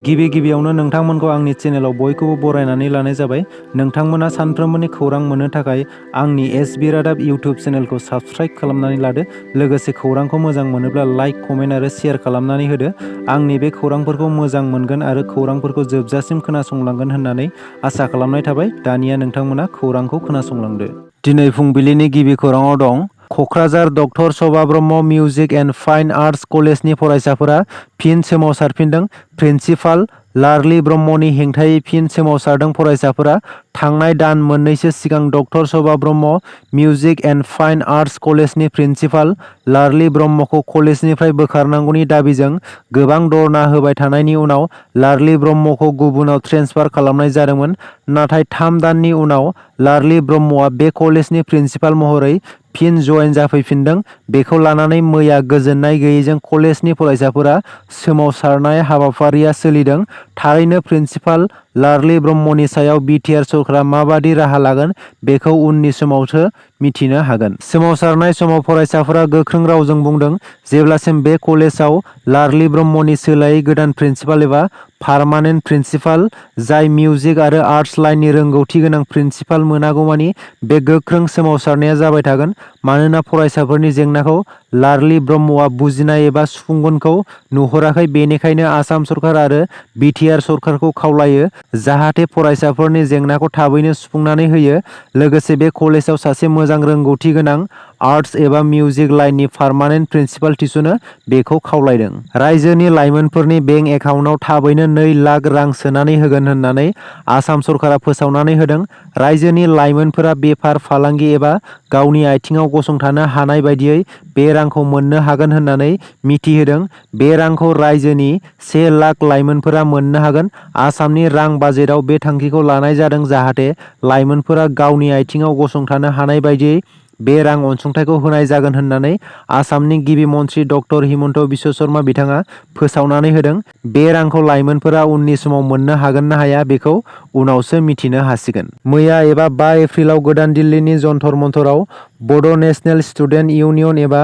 गिबियावनो नोंथांमोनखौ आंनि चेनेलाव बयखौबो बरायनानै लानाय जाबाय। नोंथांमोना सानफ्रोमबोनि खौरां मोननो थाखाय आंनि एसबी रादाब इउटिउब चेनेलखौ साबस्क्राइब खालामनानै लादो। लोगोसे खौरांखौ मोजां मोनोब्ला लाइक, कमेन्ट आरो शेयार खालामनानै होदो। आंनि बे खौरांफोरखौ मोजां मोनगोन आरो खौरांफोरखौ जोबजासिम खोनासंलांगोन होननानै आसा खालामनाय थाबाय। दानिया नोंथांमोना खौरांखौ खोनासंलांदो। दिनै फुंबिलिनि गिबि खौराङाव दं। Kokrajhar doctor Shobha Brahma music and fine arts कलेजनि फरायसाफोरा फिन सोमावसारफिनदों। प्रिन्सिपाल लारलि ब्रह्मनि हेंथायै फिन सोमावसारदों फरायसाफोरा। थांनाय दान मोननैसो सिगां doctor Shobha Brahma music and fine arts कलेजनि प्रिन्सिपाल लारलि ब्रह्मखौ कलेजनिफ्राय बोखारनांगौनि दाबिजों गोबां धरना होबाय थानायनि उनाव लारलि ब्रह्मखौ गुबुनाव ट्रेन्सफार खालामनाय जादोंमोन। नाथाय 3 दाननि उनाव लारलि ब्रह्मआ बे कलेजनि प्रिन्सिपाल महरै फिन जयेन जाफैफिनदों। बेखौ लानानै मैया गोजोननाय गैयैजों कलेजनि फरायसाफोरा सोमावसारनाय हाबाफारिया सोलिदों। थारैनो प्रिन्सिपाल लारलि ब्रह्मनि सायाव बिटिआर सरकारा माबादि राहा लागोन बेखौ उननि समावसो मिथिनो हागोन। सोमावसारनाय समाव फरायसाफोरा गोख्रों रावजों बुंदों, जेब्लासिम बे कलेजाव लारलि ब्रह्मनि सोलायै गोदान प्रिन्सिपाल एबा पार्मानेन्ट प्रिन्सिपाल जाय मिउजिक आरो आर्टस लाइननि रोंगौथि गोनां प्रिन्सिपाल मोनागौमानि बे गोख्रों सोमावसारनाया जाबाय थागोन। मानोना फरायसाफोरनि जेंनाखौ लारलि ब्रह्मआ बुजिनाय एबा सुफुंगोनखौ नुहुराखै। बेनिखायनो आसाम सरकार आरो बिटिआर सरकारखौ खावलायो जाहाथे फरायसाफोरनि जेंनाखौ थाबैनो सुफुंनानै होयो। लोगोसे बे कलेजाव सासे मोजां रोंगौथि गोनां आर्टस एबा मिउजिक लाइननि पार्मानेन्ट प्रिन्सिपाल थिसनो बेखौ खावलायदों। रायजोनि लाइमोनफोरनि बेंक एकाउन्टआव थाबैनो 2 लाख रां सोनानै होगोन होननानै आसाम सरकारा फोसावनानै होदों। रायजोनि लाइमोनफोरा बेफार फालांगि एबा गावनि आथिङाव गसंथानो हानाय बायदियै बे रांखौ मोननो हागोन होननानै मिथिहोदों। बे रांखौ रायजोनि 1 लाख लाइमोनफोरा मोननो हागोन। आसामनि रां बाजेटआव बे थांखिखौ लानाय जादों जाहाथे लाइमोनफोरा गावनि आथिङाव गसंथानो हानाय बायदियै बे रां अनसुंथाइखौ होनाय जागोन होननानै आसामनि गिबि मन्थ्रि डक्टर हिमन्त बिश्व शर्मा बिथाङा फोसावनानै होदों। बे रांखौ लाइमोनफोरा उननि समाव मोननो हागोन ना हाया बेखौ उनावसो मिथिनो हासिगोन। मैया एबा 5 एप्रिलाव गोदान दिल्लीनि जन्तर मन्तराव बड' नेशनेल स्टुडेन्ट इउनियन एबा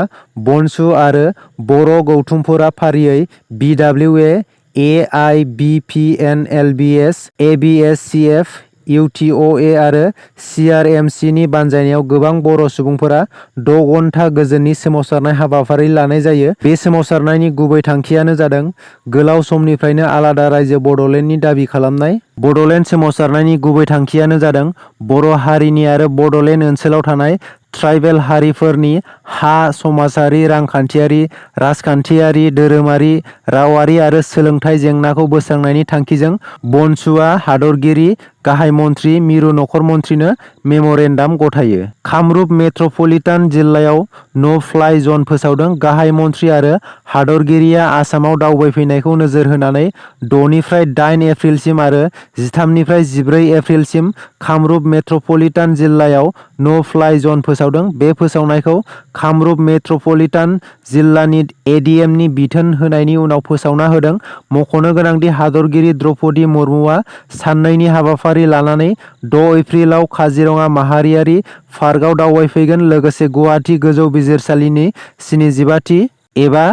बनसु आरो बर' गौथुमफोरा फारियै BWA, AIBPN, LBS, ABSCF, UTOA आरो CRMCनि बानजायनायाव गोबां बर' सुबुंफोरा 6 घन्टा गोजोननि सोमावसारनाय हाबाफारि लानाय जायो। बे सोमावसारनायनि गुबै थांखियानो जादों गोलाव समनिफ्रायनो आलादा रायजो बड'लेण्डनि दाबि खालामनाय। बड'लेण्ड सोमावसारनायनि गुबै थांखियानो जादों बर' हारिनि आरो बड'लेण्ड ओनसोलाव थानाय ट्राइबेल हारिफोरनि हा, समाजारि, रांखान्थियारि, राजखान्थियारि, धोरोमारि, रावारि आरो सोलोंथाइ जेंनाखौ बोस्रांनायनि थांखिजों बनसुआ हादरगिरि गाहाय मन्थ्रि मिरु नखर मन्थ्रिनो मेम'रेन्डाम गथायो। कामरुप मेट्र'पलिटान जिल्लायाव नो फ्लाइ जन फोसावदों। गाहाय मन्थ्रि आरो हादरगिरिया आसामाव दावबायफैनायखौ नोजोर होनानै 6 निफ्राय 8 एप्रिलसिम आरो 13 निफ्राय 14 एप्रिलसिम कामरुप मेट्र'पलिटान जिल्लायाव नो फ्लाइ जन फोसावदों। बे फोसावनायखौ कामरुप मेट्र'पलिटान जिल्लानि एडिएमनि बिथोन होनायनि उनाव फोसावना होदों। मख'नो गोनांदि हादरगिरि द्रौपदी मुर्मुआ साननैनि हाबाफारि लानानै 6 एप्रिलाव काजिरङा माहारियारि पार्कआव दावबायफैगोन। लोगोसे गुवाहाटी गोजौ बिजिरसालिनि 75थि एबा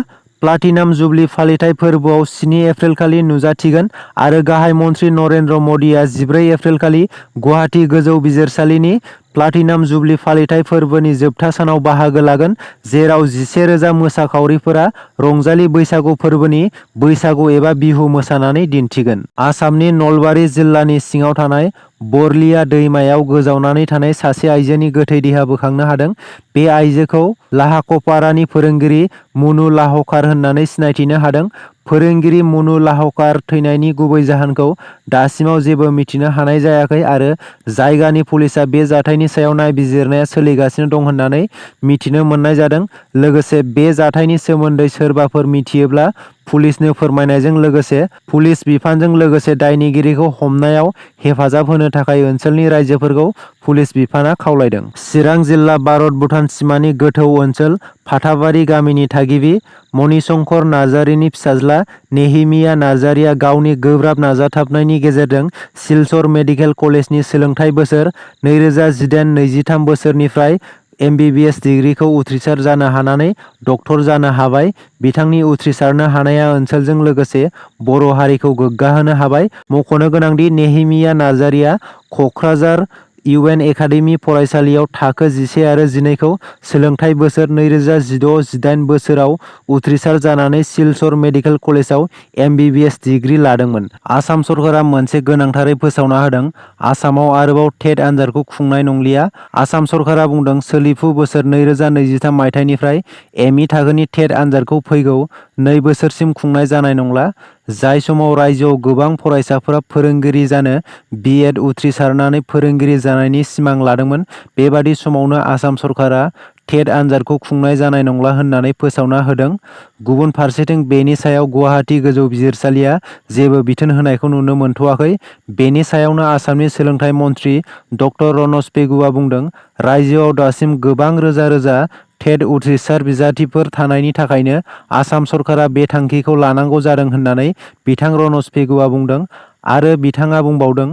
प्लाटिनाम जुबली फालिथाय फोरबोआव 7 एप्रिलखालि नुजाथिगोन आरो गाहाय मन्थ्रि नरेन्द्र मदिआ 14 एप्रिलखालि गुवाहाटी गोजौ बिजिरसालिनि प्लाटिनाम जुबली फालिथाय फोरबोनि जोबथा सानाव बाहागो लागोन, जेराव 11,000 मोसाखावरिफोरा रंजालि बैसागु फोरबोनि बैसागु एबा बिहु मोसानानै दिन्थिगोन। आसामनि नलबारि जिल्लानि सिङाव थानाय बरलिया दैमायाव गोजावनानै थानाय सासे आइजोनि गोथै देहा बोखांनो हादों। बे आइजोखौ लाहाकपारानि फोरोंगिरि मुनु लाहकार होननानै सिनायथिनो हादों। फोरोंगिरि मुनु लाहकार थैनायनि गुबै जाहोनखौ दासिमाव जेबो मिथिनो हानाय जायाखै आरो जायगानि पुलिसआ बे जाथायनि सायाव नायबिजिरनाया सोलिगासिनो दं होननानै मिथिनो मोननाय जादों। लोगोसे बे जाथायनि सोमोन्दै सोरबाफोर मिथियोब्ला पुलिसनो फोरमायनायजों लोगोसे पुलिस बिफानजों लोगोसे दायनिगिरिखौ हमनायाव हेफाजाब होनो थाखाय ओनसोलनि रायजोफोरखौ पुलिस बिफाना खावलायदों। चिरां जिल्ला भारत-भुटान सिमानि गोथौ ओनसोल फाथाबारि गामिनि थागिबि मणिशंकर नार्जारीनि फिसाज्ला नेहिमिया नार्जारीया गावनि गोब्राब नाजाथाबनायनि गेजेरजों सिलचर मेडिकेल कलेजनि सोलोंथाइ बोसोर 2018-23 बोसोरनिफ्राय MBBS डिग्रीखौ उथ्रिसार जानो हानानै डक्टर जानो हाबाय। बिथांनि उथ्रिसारनो हानाया ओनसोलजों लोगोसे बर' हारिखौ गोग्गाहोनो हाबाय। मख'नो गोनांदि नेहिमिया नार्जारिया क'क्राझार UN एकाडेमि फरायसालियाव थाखो 11 आरो 12खौ सोलोंथाइ बोसोर 2016-18 बोसोराव उथ्रिसार जानानै सिलचर मेडिकेल कलेजाव MBBS डिग्री लादोंमोन। आसाम सरकारा मोनसे गोनांथारै फोसावना होदों। आसामाव आरोबाव टेट आनजादखौ खुंनाय नंलिया। आसाम सरकारा बुंदों सोलिफु बोसोर 2023 मायथाइनिफ्राय ME थाखोनि टेट आनजादखौ फैगौ 2 बोसोरसिम खुंनाय जानाय नंला। जाय समाव रायजोआव गोबां फरायसाफोरा फोरोंगिरि जानो B.Ed उथ्रिसारनानै फोरोंगिरि जानायनि सिमां लादोंमोन, बेबादि समावनो आसाम सरकारा टेट आनजादखौ खुंनाय जानाय नंला होननानै फोसावना होदों। गुबुन फारसेथिं बेनि सायाव गुवाहाटी गोजौ बिजिरसालिया जेबो बिथोन होनायखौ नुनो मोनथ'वाखै। बेनि सायावनो आसामनि सोलोंथाइ मन्थ्रि डक्टर रनज पेगुआ बुंदों, रायजोआव दासिम गोबां रोजा रोजा टेट उथ्रिसार बिजाथिफोर थानायनि थाखायनो आसाम सरकारा बे थांखिखौ लानांगौ जादों होननानै बिथां रनज पेगुआ बुंदों। आरो बिथाङा बुंबावदों,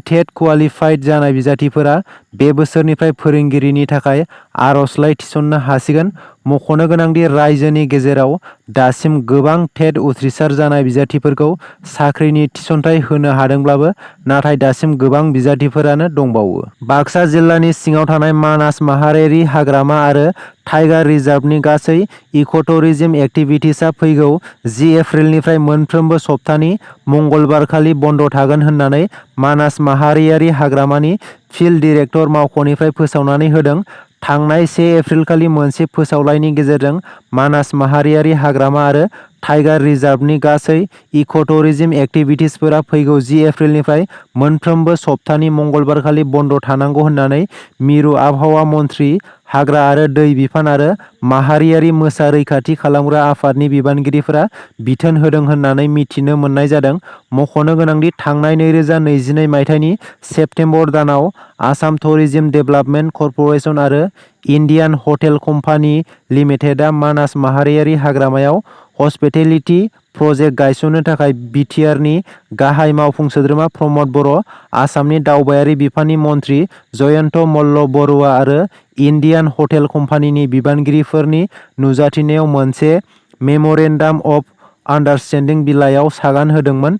टेट क्वालिफाइड जानाय बिजाथिफोरा बे बोसोरनिफ्राय फोरोंगिरिनि थाखाय आर'जलाइ थिसननो हासिगोन। मख'नो गोनांदि रायजोनि गेजेराव दासिम गोबां टेट उथ्रिसार जानाय बिजाथिफोरखौ साख्रिनि थिसनथाइ होनो हादोंब्लाबो नाथाय दासिम गोबां बिजाथिफोरानो दंबावो। बाक्सा जिल्लानि सिङाव थानाय मानास माहारियारि हाग्रामा आरो टाइगार रिजार्भनि गासै इक'टुरिज्म एक्टिभिटिसआ फैगौ 10 एप्रिलनिफ्राय मोनफ्रोमबो सप्तानि मंगलबारखालि बन्द थागोन होननानै मानास माहारियारि हाग्रामानि फिल्ड डिरेक्टर मावख'निफ्राय फोसावनानै होदों। थांनाय 1 एप्रिलखालि मोनसे फोसावलाइनि गेजेरजों मानास माहारियारि हाग्रामा आरो टाइगार रिजार्भनि गासै इक'टुरिज्म एक्टिभिटिसफोरा फैगौ 10 एप्रिलनिफ्राय मोनफ्रोमबो सप्तानि मंगलबारखालि बन्द थानांगौ होननानै मिरु आबहावा मन्थ्रि, हाग्रा आरो दै बिफान आरो माहारियारि मोसा रैखाथि खालामग्रा आफादनि बिबानगिरिफोरा बिथोन होदों होननानै मिथिनो मोननाय जादों। मख'नो गोनांदि थांनाय 2022 मायथाइनि सेप्तेम्बर दानाव आसाम टुरिज्म डेभेलपमेन्ट कर्प'रेसन आरो इन्डियान हटेल कम्पानि लिमिटेडआ मानास माहारियारि हाग्रामायाव हस्पिटेलिटी प्रजेक्ट गायसननो थाखाय बिटिआरनि गाहाय मावफुं सोद्रोमा प्रमद बर', आसामनि दावबायारि बिफाननि मन्थ्रि जयन्त मल्ल बरुवा आरो इन्डियान हटेल कम्पानिनि बिबानगिरिफोरनि नुजाथिनायाव मोनसे मेम'रेन्डाम अफ आन्डारस्टेन्डिं बिलाइयाव सागान होदोंमोन।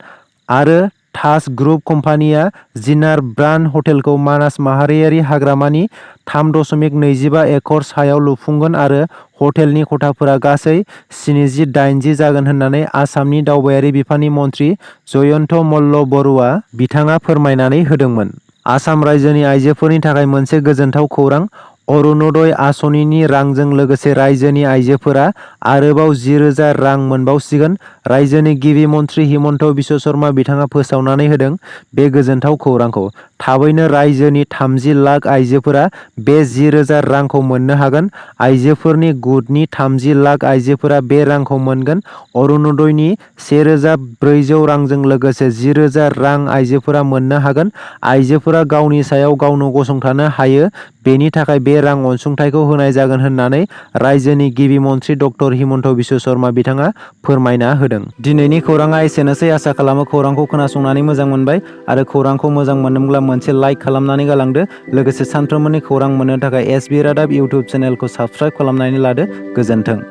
आरो ताज ग्रुप कम्पानिया जिनार ब्रान्ड हटेलखौ मानास माहारियारि हाग्रामानि 3.25 एकड़ सायाव लुफुंगोन आरो हटेलनि खथाफोरा गासै 70-80 जागोन होननानै आसामनि दावबायारि बिफाननि मन्थ्रि जयन्त मल्ल बरुवा बिथाङा फोरमायनानै होदोंमोन। आसाम रायजोनि आइजोफोरनि थाखाय मोनसे गोजोनथाव खौरां। अरुणोदय आसनिनि रांजों लोगोसे रायजोनि आइजोफोरा आरोबाव 10,000 रां मोनबावसिगोन। रायजोनि गिबि मन्थ्रि हिमन्त बिश्व शर्मा बिथाङा फोसावनानै होदों बे गोजोनथाव खौरांखौ। थाबैनो रायजोनि 30 लाख आइजोफोरा बे 10,000 रांखौ मोननो हागोन। आइजोफोरनि गुटनि 30 लाख आइजोफोरा बे रांखौ मोनगोन। अरुणोदयनि 1,400 रांजों लोगोसे 10,000 रां आइजोफोरा मोननो हागोन। आइजोफोरा गावनि सायाव गावनो गसंथानो हायो, बेनि थाखाय बे रां अनसुंथाइखौ होनाय जागोन होननानै रायजोनि गिबि मन्थ्रि डक्टर हिमन्त बिश्व शर्मा बिथाङा फोरमायना होदों। दिनैनि खौराङा एसेनोसै। आसा खालामो खौरांखौ खोनासंनानै मोजां मोनबाय आरो खौरांखौ मोजां मोनदोंब्ला मोनसे लाइक खालामनानै गालांदो। लोगोसे सानफ्रोमबोनि खौरां मोननो थाखाय SB रादाब इउटुब चेनेलखौ साबस्क्राइब खालामनानै लादो। गोजोन्थों।